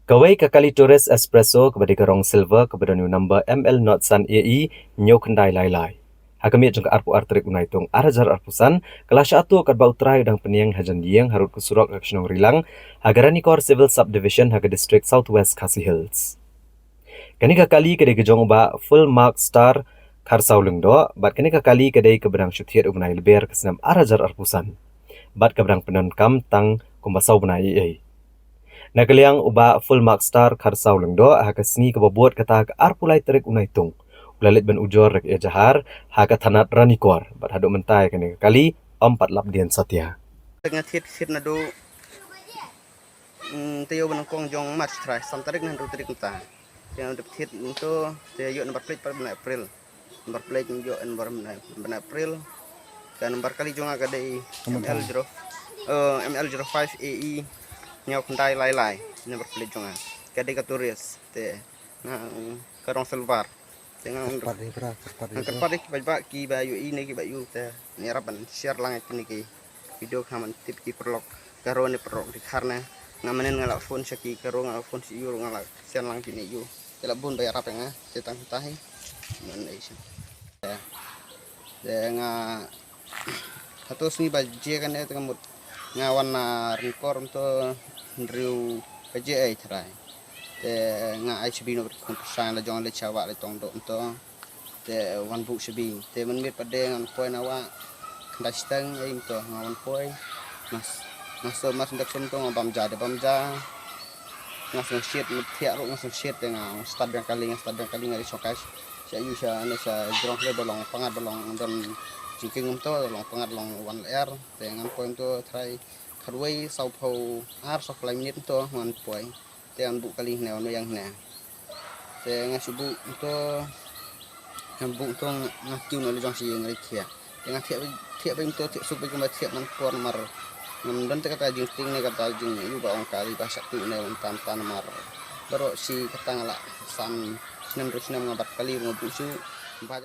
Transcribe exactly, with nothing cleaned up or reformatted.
Kawei ka kali Tourist Espresso kaba dei ka rong silver kaba don ïa u number M L not san A E hynñiew khyndai lai lai. Ha ka miet jong ka arphew ar tarik u Naitung ar hajar arphew san, ka la shah tuh katba u trai u dang pynïeng hajan ïing harud ka surok ha ka shnong Rilang, ha ka Ranikor Civil Subdivision ha ka district South West Khasi Hills. Kane ka kali ka dei ka jong u Bah Full Mark Star Kharsaw Lyngdoh, bad kane ka kali ka dei kaba dang shu thied u bnai Lber ka snem ar hajar arphew san. Bad kaba dang pyndonkam tang kumba saw bnai ei ei. Na ka liang u Bah Full Mark Star Kharsaw Lyngdoh ha ka sngi kaba bud kata ka arphew lai tarik u Naitung, u la leit ban ujor da ka ejahar ha ka thanat Ranikor, bad haduh mynta ïa kane ka kali ym pat lap dien satia. Nga thied thied naduh, mm, taïew ba nyngkong jong March, trai san tarik ne hynriew tarik mynta. Te nga dep thied mynta, te ïoh number plate pat bnai April. Number plate ïoh number bnai, bnai April. Ka number kali jong nga ka dei M L zero, eh, M L zero five A E hynñiew khyndai lai lai, number plate jong nga. Ka dei ka Tourist, te nga, mm, ka rong silver. Te nga, kyrpad ïa ki paidbah kiba ïohi ne kiba ïohi te ngi ïarap ban share lang ïa kine ki video khnang ban tip ki paralok. Ka rong ne paralok dkhar ne. Nga mynnin nga la phone sha ki, ka rong nga la phone sha ïu, nga la send lang kine ïu. Te la bun ba ïarap ïa nga, te tang kumta hi. Mynnin ei sha. Te nga, hato sngi ba jia kane te nga mut nga wan na Ranikor mynta hynriew baje ei trai. Te nga ai shabi na bad khun pyrshang la jong leit sha wah leit tong doh mynta. Te wan buh shabi. Te mynmiet pat de ngan poi na wah khyndai shiteng ei mynta nga wan poi. Nga s-, nga sum, nga sum dep sum mynta nga bam ja de bam ja. Nga sngewsih, nga thiah ruh nga sngewsih te nga start biang kali, nga start biang kali nga dei shongkai sha ïu sha ne sha jrong khlem ba long pyngngad ba long don jingkieng mynta, long pyngngad long wan lyer. Te ngan poi mynta trai khatwei sawphew ar sawphew lai minit mynta ngan poi. Te ngan buh kali hynne wan ïeng hynne. Te nga shu buh mynta, nga buh mynta nga kiew na la jong shi ïing nga thiah. Te nga thiah, thiah beit mynta, thiah suk beit kumba thiah man por namar ngam don te kata jingtieng ne kata jingïoh ba ong kali ba shah tuh ne mynta mynta namar baroh shi kata nga la san snem hynriew snem nga bat kali nga buh shuh ba